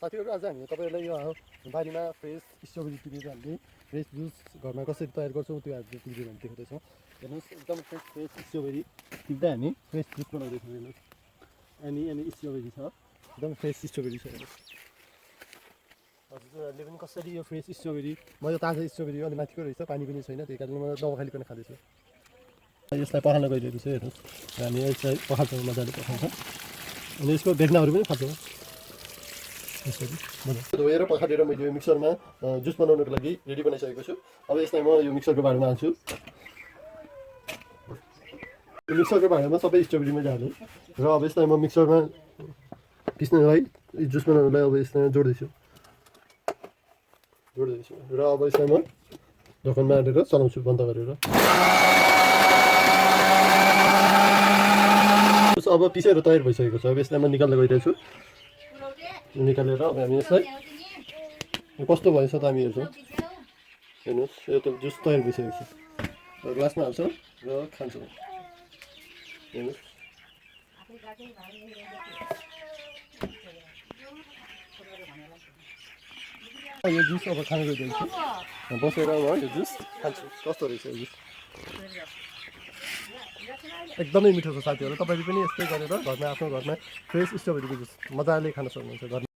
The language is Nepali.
साथीहरू आज हामी तपाईँहरूलाई यो बारीमा फ्रेस स्ट्रबेरी टिपेर हामीले फ्रेस जुस घरमा कसरी तयार गर्छौँ त्यो हामीले टिपेर हामी देखाउँदैछौँ। हेर्नुहोस् एकदम फ्रेस स्ट्रबेरी टिप्दा हामी फ्रेस जुस बनाउँदैछौँ। हेर्नुहोस् अनि स्ट्रबेरी छ, एकदम फ्रेस स्ट्रबेरी छ। हेर्नुहोस् हजुरहरूले पनि कसरी यो फ्रेस स्ट्रबेरी, म यो ताजा स्ट्रबेरी अलि माथिको रहेछ, पानी पनि छैन, त्यही कारणले म दवा खालिकन खाँदैछु। यसलाई पखाल्न गइरहेको छ। हेर्नुहोस् हामी यसलाई पखाल्छौँ, मजाले पखाल्छौँ अनि यसको बेग्नाहरू पनि खान्छौँ। यसरी धोएर पखालेर मैले यो मिक्सरमा जुस बनाउनको लागि रेडी बनाइसकेको छु। अब यसलाई म यो मिक्सरको भाँडामा हाल्छु। यो मिक्सरको भाँडामा सबै स्ट्रबेरीमा हालेँ र अब यसलाई म मिक्सरमा पिस्नलाई जुस बनाउनलाई अब यसलाई जोड्दैछु र अब यसलाई म ढक्कनमा हालेर चलाउँछु बन्द गरेर। अब पिसेर तयार भइसकेको छ। अब यसलाई म निकाल्न गइरहेको छु। निकालेर अब हामी यसलाई कस्तो भएछ त हामी हेर्छौँ। हेर्नुहोस् यो त जुस तयार भइसकेको छ। ग्लासमा हाल्छौँ र खान्छौँ। हेर्नुहोस् यो जुस अब खान गइरहेको छु। बसेर अब यो जुस खान्छु। कस्तो रहेछ यो जुस? एकदमै मिठो छ साथीहरू। तपाईँले पनि यस्तै गरेर घरमा आफ्नो घरमा फ्रेस स्ट्रबेरीको जुस मजाले खान सक्नुहुन्छ।